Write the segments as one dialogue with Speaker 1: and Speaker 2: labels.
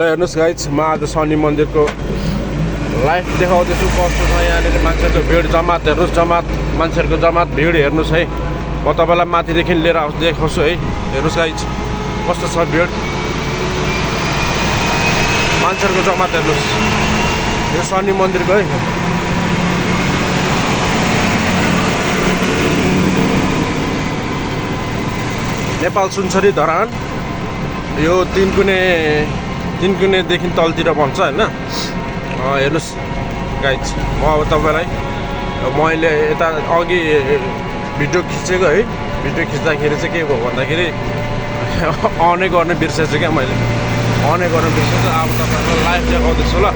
Speaker 1: हेर्नुहोस् गाइज म आज शनि मन्दिरको लाइफ देखाउँदैछु कस्तो छ यहाँनिर मान्छेहरूको भिड जमात हेर्नुहोस् जमात मान्छेहरूको जमात भिड हेर्नुहोस् है म तपाईँलाई माथिदेखि लिएर देखाउँछु है हेर्नुहोस् गाइज कस्तो छ भिड मान्छेहरूको जमात हेर्नुहोस् यो शनि मन्दिरको है नेपाल सुनसरी धरान यो तिनकुनेदेखि तलतिर भन्छ होइन हेर्नुहोस् गाइज म अब तपाईँलाई मैले यता अघि भिडियो खिचेको है भिडियो खिच्दाखेरि चाहिँ के भयो भन्दाखेरि अनै गर्न बिर्सेछु क्या मैले अनै गर्न बिर्सेछु अब तपाईँहरूलाई लाइभ देखाउँदैछु ल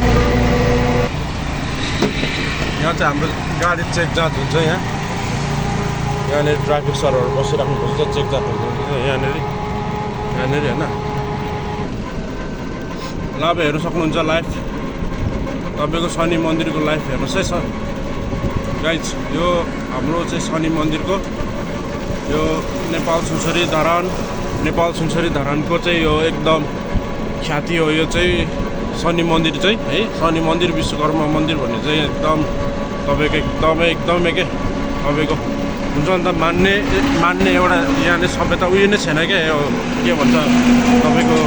Speaker 1: यहाँ चाहिँ हाम्रो गाडी चेक जाँच हुन्छ यहाँनिर ट्राफिक सरहरू बसिराख्नुपर्छ चेक जाँच हुन्छ यहाँनिर होइन ल अब हेर्नु सक्नुहुन्छ लाइभ तपाईँको शनि मन्दिरको लाइभ हेर्नुहोस् है सर गाइज यो हाम्रो चाहिँ शनि मन्दिरको यो नेपाल सुनसरी धरानको चाहिँ यो एकदम ख्याति हो यो चाहिँ शनि मन्दिर चाहिँ है शनि मन्दिर विश्वकर्मा मन्दिर भन्ने चाहिँ एकदम तपाईँको एकदमै के तपाईँको हुन्छ नि त मान्ने एउटा यहाँनिर सभ्यता उयो नै छैन क्या यो के भन्छ तपाईँको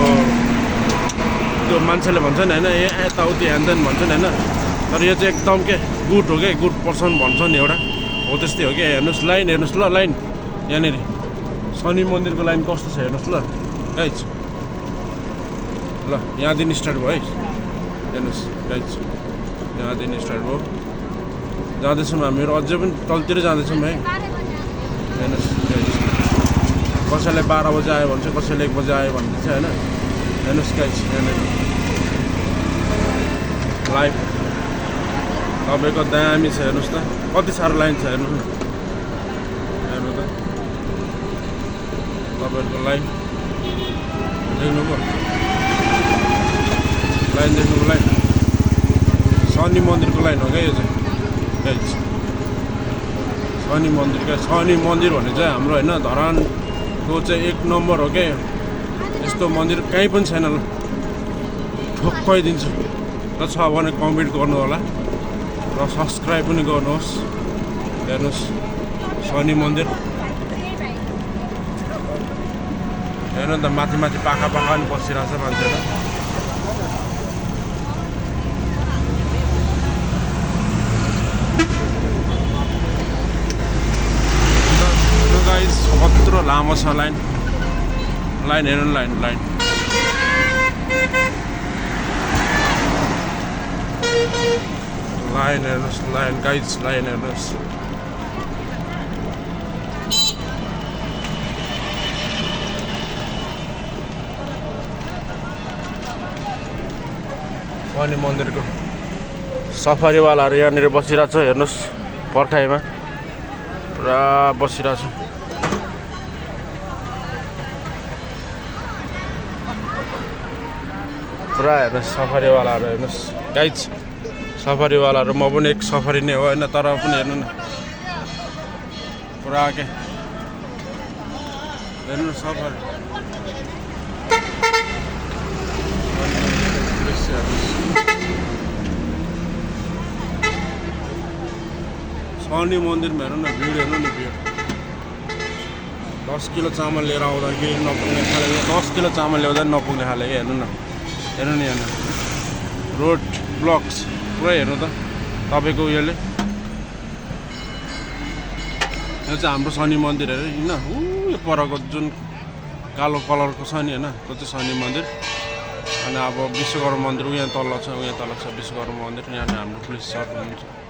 Speaker 1: त्यो मान्छेले भन्छ नि होइन यताउति ह्यान्देन भन्छ नि होइन तर यो चाहिँ एकदम के गुड हो क्या गुड पर्सन भन्छ नि एउटा हो त्यस्तै हो क्या हेर्नुहोस् लाइन हेर्नुहोस् ल लाइन यहाँनिर शनि मन्दिरको लाइन कस्तो छ हेर्नुहोस् ल गाइज ल यहाँदेखि स्टार्ट भयो है हेर्नुहोस् गाइज यहाँदेखि स्टार्ट भयो जाँदैछौँ हामीहरू अझै पनि तलतिर जाँदैछौँ है हेर्नुहोस् गाइज कसैले 12 बजे आयो भन्छ कसैले 1 बजे आयो भन्दै थियो होइन हेर्नुहोस् गाइज यहाँनिर लाइभ तपाईँको दामी छ हेर्नुहोस् त कति साह्रो लाइन छ हेर्नु न हेर्नु त तपाईँहरूको लाइन देख्नुभयो लाइन देख्नुको लाइन शनि मन्दिरको लाइन हो क्या यो चाहिँ गाइज शनि मन्दिर भने चाहिँ हाम्रो होइन धरानको चाहिँ 1 नम्बर हो क्या यस्तो मन्दिर कहीँ पनि छैन ल ठोक्कै दिन्छु र छ भने कमेन्ट गर्नु होला र सब्सक्राइब पनि गर्नुहोस् हेर्नुहोस् शनि मन्दिर हेर्नु त माथि पाखा पनि बसिरहेको छ मान्छेहरू कत्रो लामो छ लाइन हेर्नु लाइन हेर्नुहोस् लाइन गाइज लाइन हेर्नुहोस् शनि मन्दिरको सफारीवालाहरू यहाँनिर बसिरहेको छ हेर्नुहोस् पर्खाइमा पुरा बसिरहेको छ पुरा हेर्नुहोस् सफारीवालाहरू हेर्नुहोस् गाइज सफारीवालाहरू म पनि एक सफारी नै हो होइन तर पनि हेर्नु न पुरा के हेर्नु सफारी शनि मन्दिरमा हेर्नु न भिड हेर्नु नि भिड 10 किलो चामल लिएर आउँदाखेरि नपुग्ने खाले 10 किलो चामल ल्याउँदा नपुग्ने खाले हेर्नु नि यहाँ रोड ब्लक्स पुरै हेर्नु त तपाईँको उयोले यो चाहिँ हाम्रो शनि मन्दिर हेर होइन यो परको जुन कालो कलरको छ नि होइन त्यो चाहिँ शनि मन्दिर अनि अब विश्वकर्मा मन्दिर उहाँ तल छ विश्वकर्मा मन्दिर यहाँ हाम्रो पुलिस सर हुनुहुन्छ